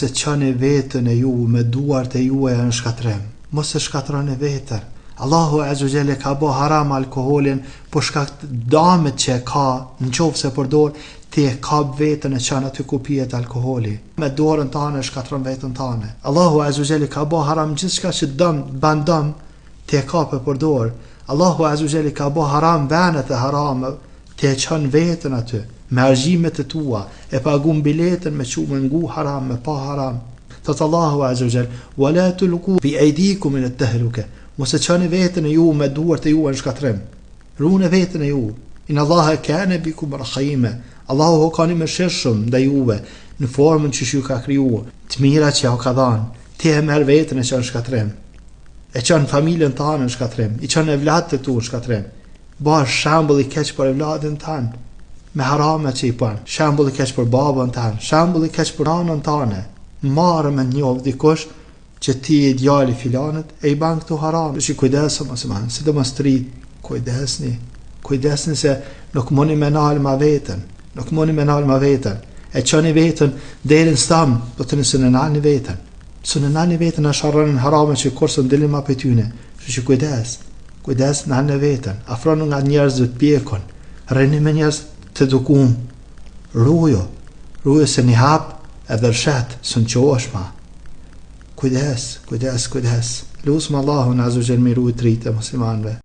e çoni veten e ju me duart e juaja në shkatërrim. Mos e shkatërroni veten. Allahu Azza wa Jall e ka bo haram alkoholin për shkak të damit që e ka, në qoftë se përdor, ti e kap veten e çon aty ku pihet alkoholi. Me dorën tane e shkatërron veten tane. Allahu Azza wa Jall e ka bo haram gjithçka që dëm, ban dëm, ti e kap e përdor. Allahu Azza wa Jall i ka bo haram venet e harame, Ti e çon veten aty, me harxhimet e tua, e pagun biletën me çu me ngu haram, me pa haram. Thot Allahu Azza wa Jall, "Wa la tulqu bi aydikum ila tahluka." Mos e çoni veten e ju me duart e juaja në shkatërrim. Rune veten e ju. Inna Allaha kana bikum rahima. Allahu o kanë i mëshirshëm ndaj juve në formën që ju ka kriju, të mira që jau ka dhënë. Ti e merr veten e çon në shkatërrim. E çon familjen tënde në shkatërrim, i çon evladët e tu në shkatërrim. Bahesh shembull i keq për evladin tan, me harame që i bën, shembull i keq për babën tan, shembull i keq për nanën tane. Marre me njoft dikush që ti je djali filanit e i ban këto harame. Që kujdes o musliman, sidomos të rit, kujdesni, kujdesni se nuk muni me nal ma veten, nuk muni me nal ma veten. E çoni veten deri në stam, po të nëse e nalni veten. S'e nalni veten e sharroni në harame që kurrë s'un dilni ma prej tyne. Kështu që kujdes. Kujdes nalne veten, afronu nga njerëz të pjekun, rrini me njerëz të edukum, ruju, ruju se një hap edhe rrëshqet, s'un çohesh ma. Kujdes, kujdes, kujdes. Lusëm Allahun Azza wa Jall me i rujt të rijtë e muslimanëve.